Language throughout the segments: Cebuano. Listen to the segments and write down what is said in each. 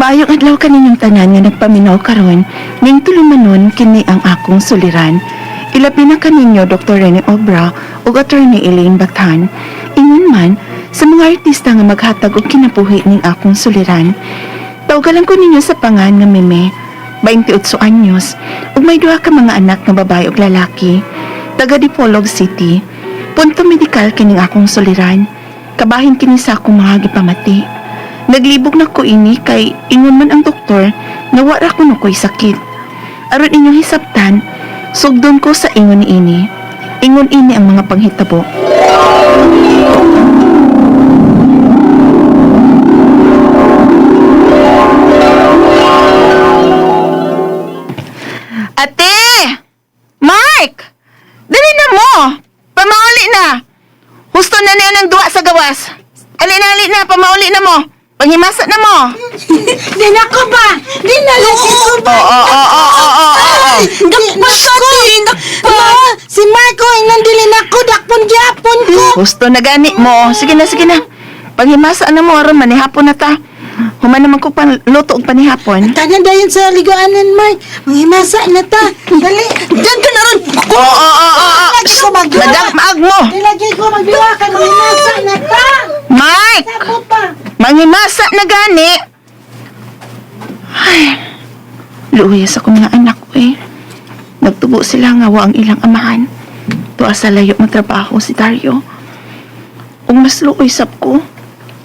Maayong adlaw kaninyong tanan nga nagpaminaw karon ning tulumanon kini ang akong suliran. Ilabi na kaninyo Dr. Rene Obra ug Attorney Elaine Bathan. Ingon man sa mga artista nga maghatag og kinabuhi ning akong suliran. Tawgalan ko ninyo sa pangan nga Meme, 28 anyos, ug may duha ka mga anak nga babae ug lalaki. Taga Dipolog City. Punto medikal kining akong suliran. Kabahin kini sa akong mga gipamati. Naglibog na ko ini kay ingon man ang doktor nga wara kuno ko'y sakit. Aron inyong hisabtan, sugdon ko sa ingon niini. Ingon ini ang mga panghitabo. Ate! Mark! Dali na mo! Pamauli na! Husto na niya ng duwa sa gawas. Ali na, ali na, pamauli na mo. Panghimasa na mo. Di na ko ba? Di na lagi ko ba? Oo, oo, oo, oo, oo, oo. Dakpon ka Ma, si Marco ay nandili na ko. Dakpon gyapon ko. Husto na gani mo. Sige na, sige na. Panghimasa na mo, aron manihapon na ta. Human naman ko pan luto og panihapon. Tanan dayon sa liguanan, Mark. Manghimasa na ta. Dali. Diyan ka na ron. Oo, oo, oo, oo. Lagi ko magduwa. Madag maag mo. Di lagi ko magduwa ka. Manghimasa na ta. Mike! Sabo pa. Manghimasa na gani. Ay, luya sa akong mga anak ko eh. Nagtubo sila nga wa ang ilang amahan. Tuwa sa layo matrabaho si Dario. Ug mas luoy sab ko.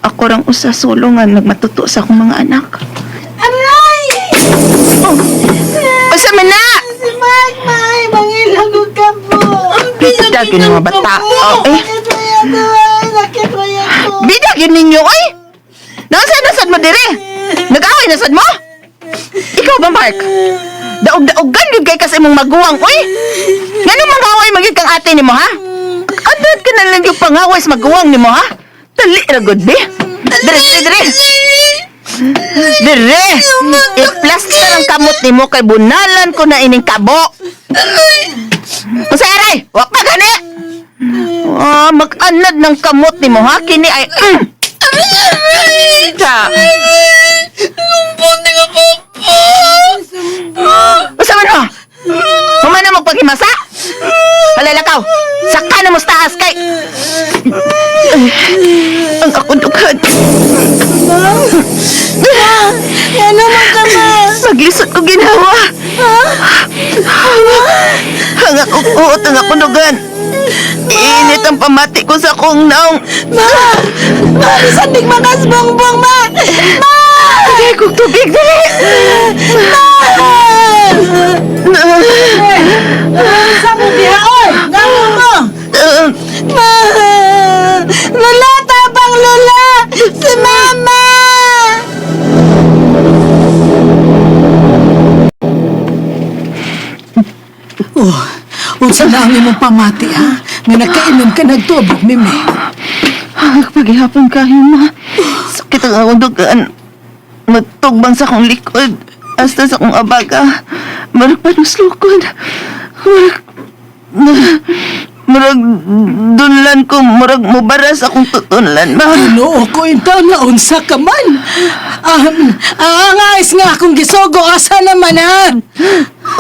Ako rang usa solo nga nagmatuto sa akong mga anak. Aray! Oh, unsa man na? Si Mark, may mangilang og kabo. Bida gyud mga bata. Oh, eh. Sakit mo yan, ay. Sakit mo yan ko. Bida gyud ninyo oy. Naunsa na sad mo dire? Nag-away na sad mo? Ikaw ba, Mark? Daog-daogan gyud kay kasi imong maguwang, oy. Ngano mangaway magyud kang ate nimo, ha? Adot ka na lang yung pangaway sa maguwang nimo, ha? Dali ra gud be. Dire, dire, dire. Dire. I-plaster ang kamot nimo kay bunalan ko na ining kabo. Unsay aray? Wa pa gani. Ah, mag-anad ng kamot nimo ha? Kini ay Sa. Lumpunin nga papa. Usa man ho? Human na magpaghimasa? Halalakaw, saka na mo sa taas kay... Ay, ang akong dughan. Ano man ka ma? Maglisod ko ginawa. Ang akong uot, ang akong dughan. Iinit ang pamati ko sa akong naong. Ma! Ma! Bisan dig makas bongbong, ma! Ma! Hindi kong tubig, dali! Ma! Sa mo diha, oy! Ngamo mo! Ma! Lula, tabang lula! Si mama! Oh, unsa na ang imong pamati ha? Nga nakainom ka nagtubig, Mimi. Paghihapon kayo, ma. Sakit ang akong dugaan. Magtugbang sa akong likod. Hasta sa akong abaga. Marag panuslukod. Marag... Murag dunlan ko, murag mubaras akong tutunlan, ma. Ginoo ko intaw na unsa ka man. Ang ayos nga akong gisogo asa naman ha.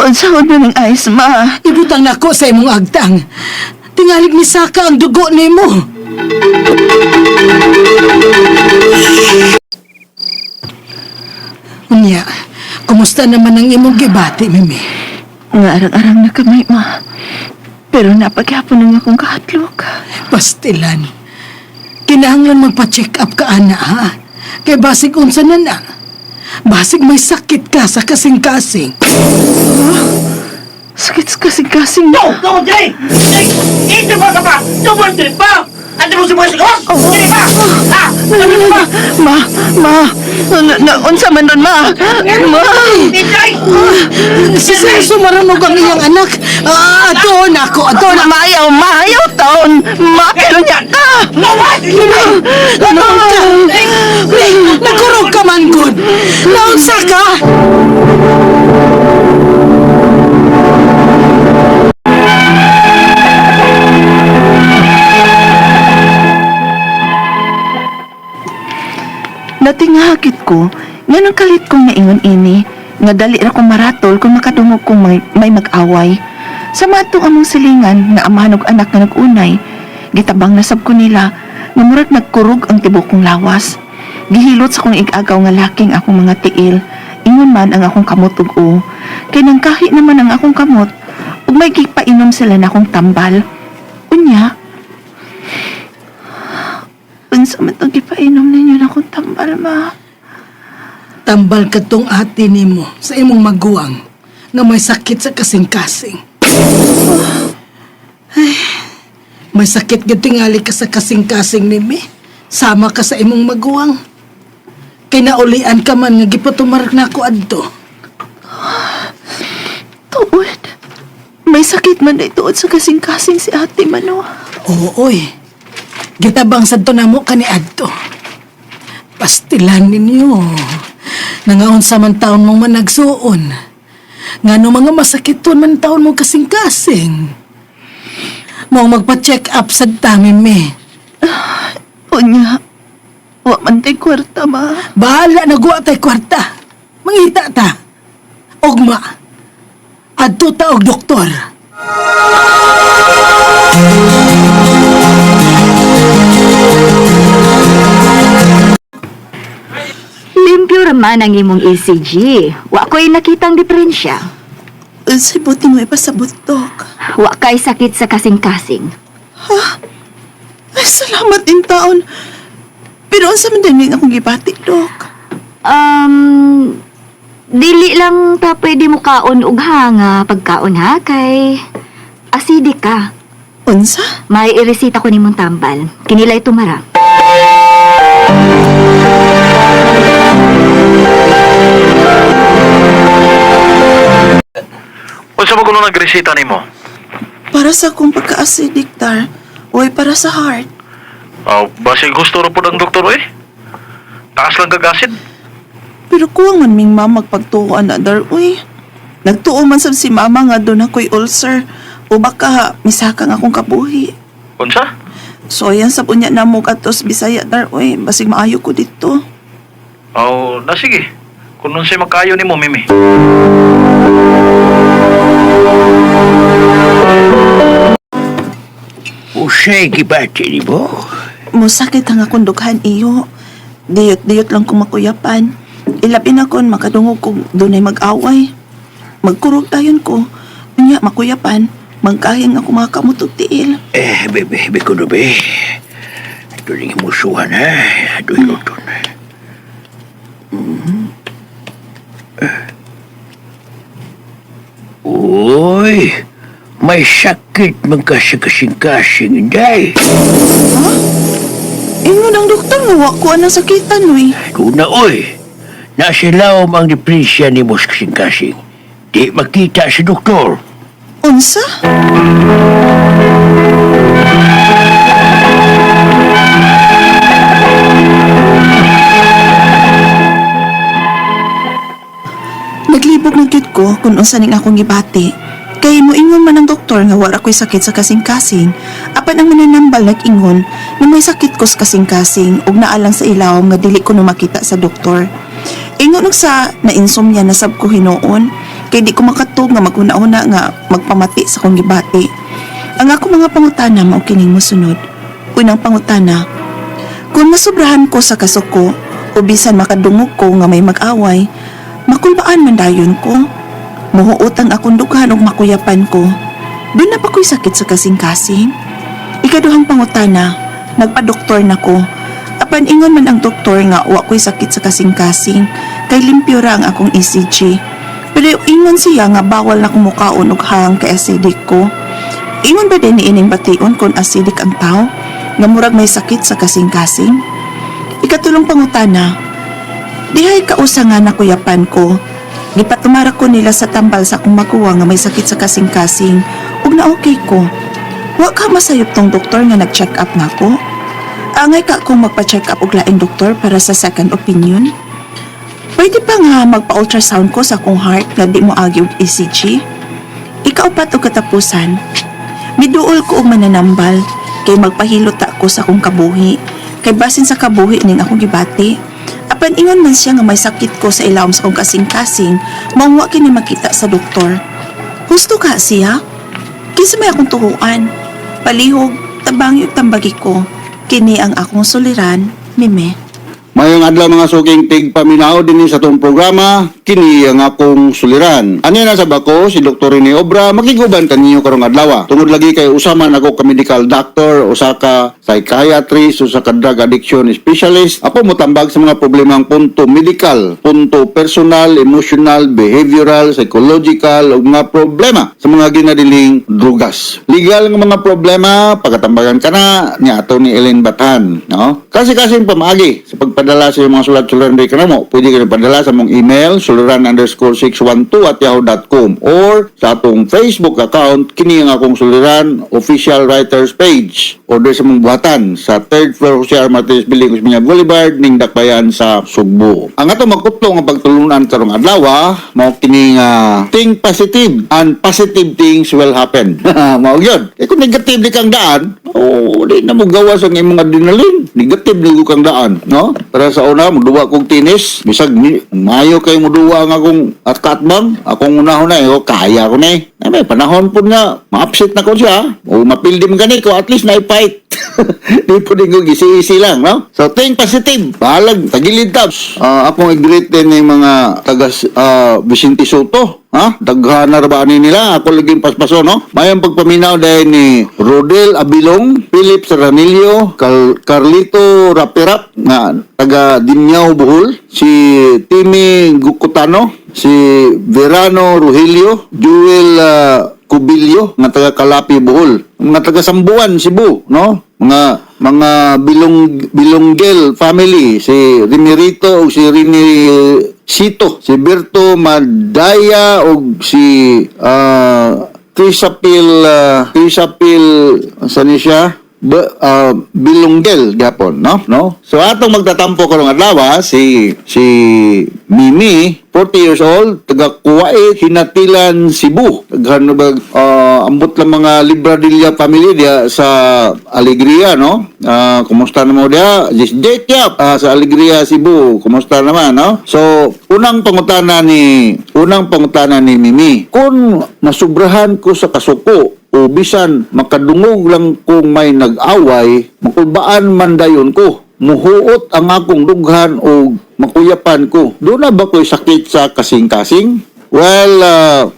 Unsa ko na ng ayos, ma. Ibutang nako sa imong agtang. Tingalig ni Saka ang dugo nimo. Unya, kumusta naman ang imong gibati, Mimi? Nga arang-arang na kamay, ma. Pero napaghapon ang akong kahatlok. Pastilan. Kinahanglan magpa-check up ka, ana, ha? Kay basig unsa na na. Basig may sakit ka sa kasing-kasing. Sakit sa kasing-kasing, ma. Go, Jay! Jay! Ito ba ka pa? Tumulong pa! Ano mo sumasigaw? Hindi ba? Ha? Ano ba? Ma, ma, na, na, unsa man nun, ma? Ma! Jay! Si Celso maranog ang iyang anak. Ah, ato na ako, ato na. Ma, ayaw, ma, ayaw taon. Ma, pero niya ka. Ano ka? Nagkurog ka man, good. Naunsa ka? Natingakit ko Nganong kalit kong naingon ini, nga dali ra kong maratol kung makadungog kong may mag-away. Sa matong among silingan nga amahan og anak nga nag-unay, gitabang nasab ko nila nga murag nagkurog ang tibok kong lawas. Gihilot sa kong igagaw nga laking akong mga tiil, ingon man ang akong kamot ug o. Kay nangkahi naman ang akong kamot, ug may gipainom sila na akong tambal. Unya, unsa man tong gipainom ninyo na akong tambal, ma? Tambal kadtong ate nimo sa imong maguwang nga may sakit sa kasing-kasing. Ay, may sakit gyud tingali ka sa kasing-kasing nimi. Sama ka sa imong maguwang. Kay naulian ka man nga gipatumarak nako adto. Tuod. May sakit man day tuod sa kasing-kasing si ate mano. Oo, oy. Gitabang sadto namo kani adto. Pastilan ninyo. Nangaon sa man taon mong managsuon. Ngano mga masakiton man taon mong kasing-kasing. Mong magpa-check up sa dami mi. Unya, wa man tay kwarta, ma. Bahala na guwa tay kwarta. Mangita ta. Ugma. Adto ta og doktor. Limpyo raman ang imong ECG. Wa ko'y nakitang diferensya. Unsay buti mo ipasabot, Dok? Wa kay sakit sa kasing-kasing. Ay, salamat din taon. Pero unsa man din akong gibati, Dok? Dili lang ta pwede mo kaon og hanga pagkaon ha kay acidic ka. Unsa? May iresita ko nimong tambal. Kinilay tumara. Unsa ba kuno nagreseta nimo? Para sa akong pagka-acidic, Dar. Uy, para sa heart. Oh, basig gusto ra pud ang doktor eh. Taas lang kag acid. Pero kuwang man ming mama magpagtuo na, Dar. Uy, nagtuo man sab si mama nga doon ako'y ulcer. O baka misaka nga akong kabuhi. Unsa? So, ayan sa punya na mo katos Bisaya, Dar. Uy, basig maayo ko dito. Oh, na sige. Kung unsay makayo nimo, Mimi. Usay gibati ni mo? Musakit ang akong dughan iyo. Diyot-diyot lang kung makuyapan. Ilabi na kon makadungog kung dunay mag-away. Magkurog dayon ko. Unya, makuyapan. Magkahing ako mga kamot og tiil. Eh, bebe, bebe ko be. Ito rin musuhan ha. Ito iluton. Uy, may sakit man ka sa kasing-kasing, inday. Ingon ang doktor nga wa ko anang sakitan, uy. Una, oy. Nasa lawom ang depresya ni mo sa kasing-kasing. Di makita sa doktor. Unsa? Naglibog na gyud ko kung unsa ning akong gibati. Kay moingon man ang doktor nga wara ko'y sakit sa kasing-kasing, apan ang mananambal nag-ingon nga may sakit ko sa kasing-kasing ug naalang sa ilawom nga dili ko no makita sa doktor. Ingon og sa na-insomnia na sab ko hinuon, kay di ko makatug nga maghuna-huna nga magpamati sa akong gibati. Ang ako mga pangutana mao kining mosunod. Unang pangutana, kung masobrahan ko sa kasuko o bisan makadungog ko nga may mag-away, makulbaan man dayon ko. Muhuot ang akong dughan ug makuyapan ko. Doon na pa ko'y sakit sa kasing-kasing. Ikaduhang pangutana, nagpa-doktor na ko. Apan ingon man ang doktor nga wa ko'y sakit sa kasing-kasing, kay limpyo ra ang akong ECG. Pero ingon siya nga bawal na kumukaon og hang kay acidic ko. Ingon ba din ni ining bation kung acidic ang tao? Nga murag may sakit sa kasing-kasing? Ikatulong pangutana, dihay kausa nga nakuyapan ko. Gipatumara ko nila sa tambal sa akong maguwa nga may sakit sa kasing-kasing ug na okay ko. Wa ka masayop tong doktor nga nag-check up nako. Angay ka kung magpa-check up og laing doktor para sa second opinion. Pwede pa nga magpa-ultrasound ko sa akong heart nga di mo agi og ECG. Ikaupat og katapusan, miduol ko og mananambal kay magpahilot ta ko sa akong kabuhi. Kay basin sa kabuhi ning akong gibati. Apan ingon man siya nga may sakit ko sa ilawom sa kong kasing-kasing, maong wa kini makita sa doktor. Husto ka siya? Kinsa may akong tuhuan? Palihog, tabangi ug tambagi ko. Kini ang akong suliran, Mime. Mayong adlaw, mga suking tigpaminaw, dinhi sa atong programa, kini ang akong suliran. Ani na sa bako si Dr. Rene Obra makiguban kaninyo karong adlaw. Tungod lagi kay usa man ako ka medical doctor, usa ka psychiatrist, usa ka drug addiction specialist. Ako motambag sa mga problemang punto medical, punto personal, emotional, behavioral, psychological ug mga problema sa mga ginadiling drugas. Legal nga mga problema pagatambagan kana ni ato ni Ellen Batan, no? Kasi kasing pamaagi sa pagpadala sa iyong mga sulat-suliran diri kanamo, pwede kayo padala sa mong email suliran_612@yahoo.com or sa atong Facebook account, kini ang akong suliran official writers page, or diri sa mong buhatan sa third floor, Jose R. Martinez Building, Osmeña Boulevard, ning Dakbayan sa Sugbo. Ang atong magkutlo nga pagtulunan karong adlaw mao kini nga think positive and positive things will happen. Mao gyud. Eh kung negative di kang daan, oh, di na mo gawas ang imong adrenaline. Negative ni kang daan, no? Para sa una, muduwa kong tennis, bisag maayo kay muduwa ang akong at katbang, akong unahon na, eh, oh, kaya ko na eh. Ay, may panahon po nga, ma-upset na ko siya, o mapildi man gani ko, at least na-fight. Di po din ko easy lang, no? So, think positive. Bahalag, tagilid tabs. Akong i-greet din yung mga taga Vicente Soto. Ha? Daghan na ba ani nila? Ako lagi paspaso, no? Mayang pagpaminaw dahil ni Rodel Abilong, Philip Serranillo, Carlito Rapirap, nga taga Dimiao, Bohol, si Timmy Gukutano, si Verano Rogelio, Joel Cubillo, nga taga Kalapi, Bohol, mga taga Sambuan, Cebu, no? Mga Bilong Bilonggel family, si Rimirito ug si Rini Sito, si Berto Madaya ug si Crisapil sa ni siya Bilonggel gyapon, no? No? So atong magtatampo karong adlaw si si Mimi, 40 years old, taga Kuwait, Hinatilan, Cebu. Daghan na ba ambot lang mga Libradilla family diya sa Alegria, no? Kumusta na mo diya? Jake Yap, sa Alegria, Cebu. Kumusta naman, no? So, unang pangutana ni Mimi, kung nasubrahan ko sa kasuko o bisan makadungog lang kung may nag-away, makulbaan man dayon ko. Muhuot ang akong dughan o makuyapan ko. Doon na ba ko'y sakit sa kasing-kasing? Well,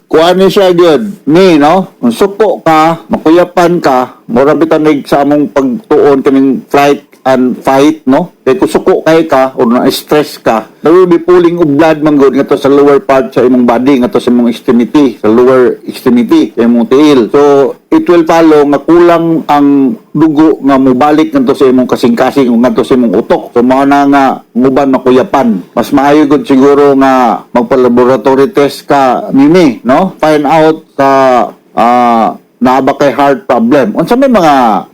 kuan ni siya gyud. Ni, no? Kung suko ka, makuyapan ka, mura bitanig sa among pagtuon kaning flight and fight, no? Kay kung suko kay ka or na-stress ka, there will be pooling of blood man gud ngadto sa lower part sa imong body, ngadto sa imong extremity, sa lower extremity, sa imong tiil. So, it will follow nga kulang ang dugo nga mobalik ngadto sa imong kasing-kasing o ngadto sa imong utok. So, mao na nga nguban makuyapan. Mas maayo gud siguro nga magpa-laboratory test ka, Mimi, no? Find out sa naa ba kay heart problem. Unsa may mga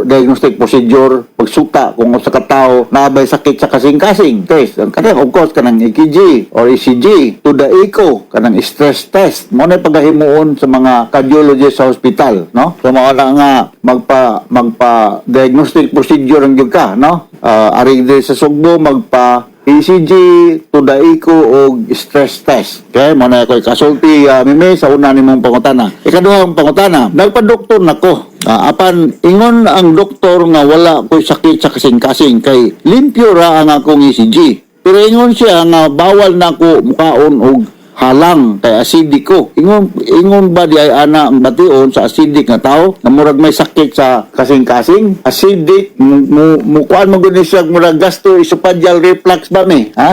diagnostic procedure pagsuta kung usa ka tawo naa bay sakit sa kasing-kasing? Okay, ang kanang of course kanang EKG or ECG to the echo, kanang stress test. Mo na pagahimuon sa mga cardiologist sa hospital, no? So mao na nga magpa diagnostic procedure ang gyud ka, no? Ari diri sa Sugbo, magpa ECG to the echo o stress test. Okay, mo na ako ikasulti, Mimi, sa una nimong pangutana. Ikaduhang pangutana, nagpa-doktor na ko. Apan ingon ang doktor nga wala ko'y sakit sa kasing-kasing kay limpyo ra ang akong ECG. Pero ingon siya nga bawal na ako mukaon og halang kay acidic ko. Ingon ingon ba di ay ana ang bation sa acidic nga tao na murag may sakit sa kasing-kasing? Acidic mo mo kuan mo gud ni siya, murag gastroesophageal reflux ba mi? Ha?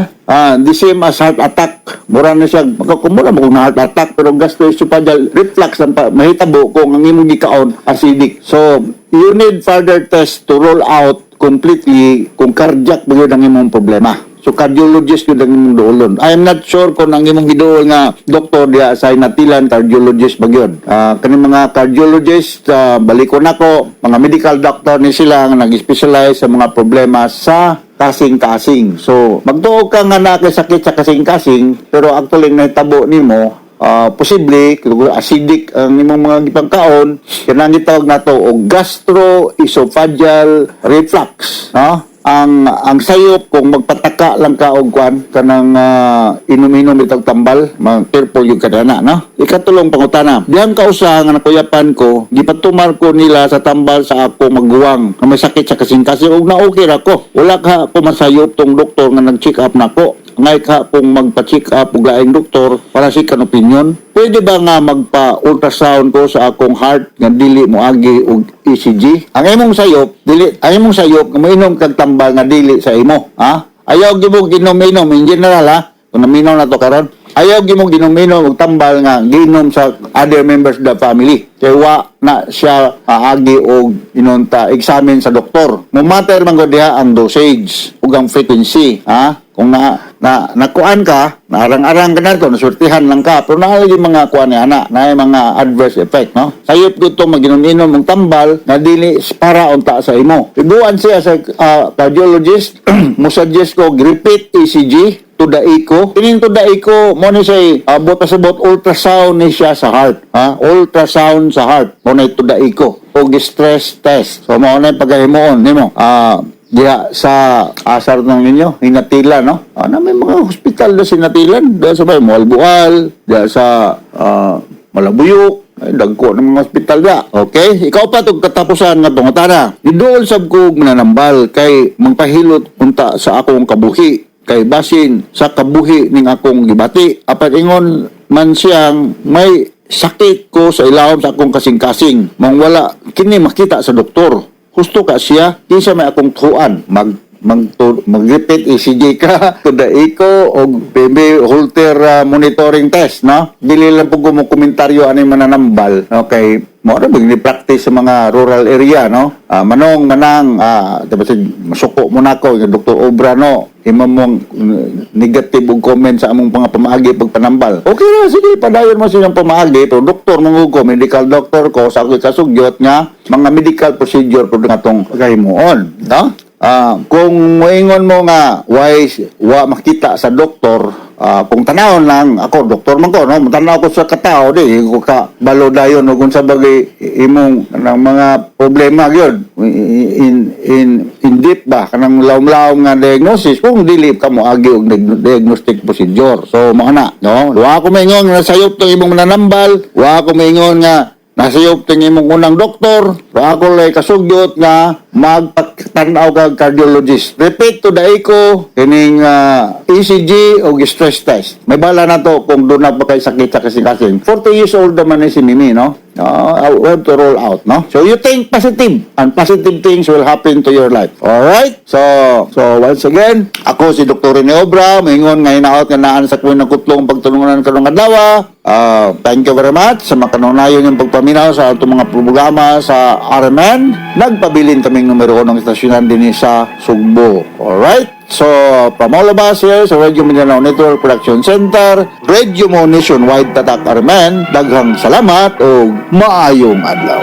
The same as heart attack. Mura na siya, makakumura mo kung na heart attack, pero gastroesophageal reflux ang mahitabo kung ang imong gikaon acidic. So, you need further test to rule out completely kung cardiac ba yun ang imong problema. So cardiologist yun ang imong duolon. I am not sure kung ang imong giduol nga doktor diya sa Natilan cardiologist ba yun. Kaning mga cardiologist, balikon nako, mga medical doctor ni sila nga nag-specialize sa mga problema sa kasing-kasing. So, magtuo ka nga naa kay sakit sa kasing-kasing, pero actually nahitabo nimo, posible kung acidic ang imong mga gipangkaon, kanang gitawag nato og gastroesophageal reflux, no? Ang sayop, kung magpataka lang ka og kwan kanang inom-inom itag tambal, mag careful yung kadana, no? Ikatulong pangutana, diyang kausa nga nakuyapan ko, gipatumar ko nila sa tambal sa ako maguwang nga may sakit sa kasing-kasing ug na-okay ra ko. Wala ka ako masayop tong doktor nga nag-check up nako. Ngay ka kung magpa-check up og laing doktor para second opinion. Pwede ba nga magpa-ultrasound ko sa akong heart nga dili moagi og ECG? Ang imong sayop, dili ang imong sayop nga moinom kag tambal nga dili sa imo, ha? Ayaw gyud mo ginom-inom in general, ha. Kung naminaw na to karon, ayaw gyud mo ginom-inom og tambal nga ginom sa other members of the family. Kay wa na siya aagi og inunta examine sa doktor. Mo matter man gud diha ang dosage ug ang frequency, ha? Kung na na nakuan ka, naarang-arang ka na to, nasurtihan lang ka, pero naa lagi mga kuan ni ana, na mga adverse effect, no? Sayop dito maginom-inom og tambal na dili para unta sa imo. Iguan siya sa cardiologist, mo suggest ko repeat ECG to the echo. Kining to the echo, mo ni siya, buta sa bot ultrasound ni siya sa heart. Ha? Ultrasound sa heart. Mo na to the echo. O stress test. So mo na pagahimuon nimo. Diha sa asar ng ninyo, Hinatilan, no? Na may mga hospital na sinatilan. Diha sa may Moalboal, diha sa Malabuyok, ay, dagko ng mga hospital da. Okay? Ikaw pa itong katapusan nga pangutana. Giduol sab ko og mananambal kay mangpahilot unta sa akong kabuhi, kay basin sa kabuhi ning akong gibati. Apan ingon man siyang may sakit ko sa ilawom sa akong kasing-kasing. Mang wala kini makita sa doktor. Husto ka siya, kinsa may akong tuan mag mag mag-repeat ECG ka to the echo o PB Holter monitoring test, no? Dili lang po ko mo komentaryo ani mananambal. Okay, mo ra ni practice sa mga rural area, no? Manong manang diba sa masuko mo nako nga Dr. Obra, no? Imo mong negative og comment sa among mga pamaagi pagpanambal. Okay ra, sige, padayon mo silang pamaagi, pero doktor mo ko, medical doctor ko sa ako'y kasugyot nga mga medical procedure pud nga tong kahimuon, no? Kung moingon mo nga why wa makita sa doktor, kung tanawon lang ako, doktor man ko, no, tanaw ko sa katao, di ko ka balo dayon og unsa bagay imong kanang mga problema gyud in in deep ba, kanang lawom-lawom nga diagnosis kung dili ka mo agi og diagnostic procedure. So mao na, no? Wa ko maingon nga sayop tong imong mananambal, wa ko maingon nga nasayop tong imong unang doktor, pero ako lay kasugyot nga magpatanaw kag cardiologist. Repeat to the echo, kining ECG o stress test. May bala na to kung doon na pa kay sakit sa kasing-kasing. 40 years old naman ni si Mimi, no? We have to roll out, no? So you think positive, and positive things will happen to your life. Alright? So once again, ako si Dr. Rene Obra, maingon nga hinaot nga naan sa kuwin ng kutlong pagtulungan karong adlaw. Thank you very much sa makanunayon yung pagpaminaw sa atong mga programa sa RMN. Nagpabilin kaming numero 1 ng istasyonan din sa Sugbo. Alright? So, from all of us here sa Radio Mindanao Network Production Center, Radio Mo Nationwide Tatak RMN, daghang salamat o maayong adlaw.